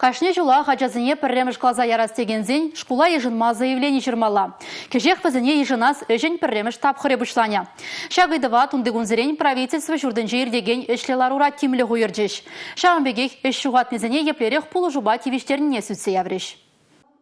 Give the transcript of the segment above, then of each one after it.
Кашни ҫулах ачасене пӗрремӗш класа ярас текенсен шкула йышӑнма заявлени ҫырмалла. Кӗҫех вӗсене йышӑнас ӗҫӗн пӗрремӗш тапхӑрӗ пуҫланӗ. Ҫак ыйтӑва тунтикунсерен правительство ҫуртӗнче иртекен ӗҫлӗ ларура тимлӗх уйӑрчӗҫ. Ҫавӑн пекех ӗҫ ҫухатнисене еплерех пулӑшупа тивӗҫтернине сӳтсе яврӗҫ.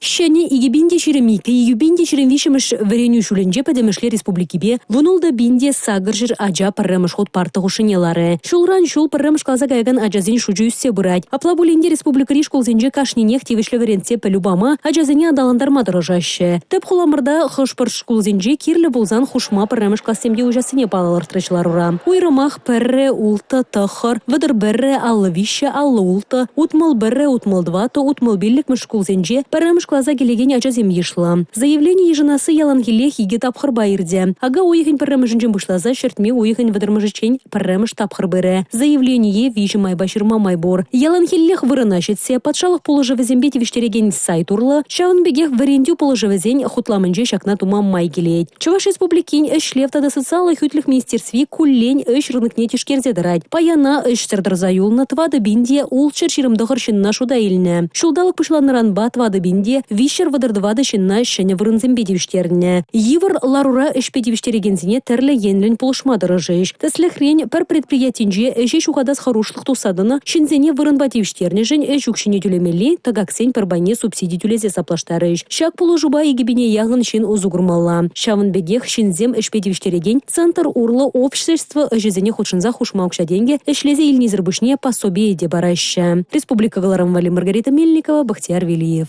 Ҫӗнӗ 2022 2023-мӗш вӗренӳ ҫулӗнче пӗтӗмӗшле республикипе вунултӑ пин те 800 ача пӗрремӗш хут парта хушшине ларӗ. Ҫулран ҫул пӗрремӗш класа каякан ачасен шучӗ ӳссе пырать. Апла пулин те республикӑри шкулсенче кашнинех тивӗҫлӗ вӗрентсе пӗлӳ пама, ачасене аталантарма тӑрӑшаҫҫӗ. Тӗп хуламӑрта хӑш-пӗр шкулсенче кирлӗ пулсан хушма пӗрремӗш классем те уҫассине палӑртрӗҫ ларура. Уйрӑмах пӗрре, улттӑ, тӑххӑр, 31, 53, 56, 61, 64, 65-мӗш шкулсенче пӗрремӗш класа килекен ачасем йышлӑ. Заявлени йышӑнасси яланхиллех икӗ тапхӑрпа иртӗ. Ака уйӑхӗн пӗрремӗшӗнчен пуҫласа ҫӗртме уйӑхӗн вӑтӑрмӗшӗччен пӗрремӗш тапхӑр пырӗ. Заявление виҫӗ майпа ҫырма май пур. Яланхиллех вырӑна ҫитсе патшалӑх пулӑшӑвӗсемпе тивӗҫтерекен сайт урлӑ, ҫавӑн пекех вӗрентӳ пулӑшӑвӗсен хутламӗнче ҫакна тума май килет. Чӑваш Республикин Ӗҫлев тата социаллӑ хӳтлӗх министерстви куллен ӗҫ рынокне тишкерсе тӑрать. Паяна ӗҫсӗр тӑрса юлнӑ 4 пин те 629 ҫынна шута илнӗ. Ҫулталӑк пуҫланнӑранпа 4 пин те 334 ҫынна ҫӗнӗ вырӑнсемпе тивӗҫтернӗ. Йывӑр ларура ӗҫпе тивӗҫтерекенсене тӗрлӗ енлӗн пулӑшма тӑрӑшӗҫ. Тӗслӗхрен, пӗр предприятинче ӗҫе ҫухатас хӑрушлӑх тухса тӑнӑ ҫынсене вырӑнпа тивӗҫтернӗшӗн ӗҫ укҫине тӳлемелли тӑкаксен пӗр пайне субсиди тӳлесе саплаштарӗҫ. Ҫак пулӑшупа 2 пине яхӑн ҫын усӑ курмалла. Ҫавӑн пекех ҫынсем ӗҫпе тивӗҫтерекен центр урлӑ общество ӗҫӗсене хутшӑнса хушма укҫа-тенкӗ ӗҫлесе илнисӗр пуҫне пособие те параҫҫӗ. Республика кӑларӑм валли Маргарита Мельникова, Бахтияр Велиев.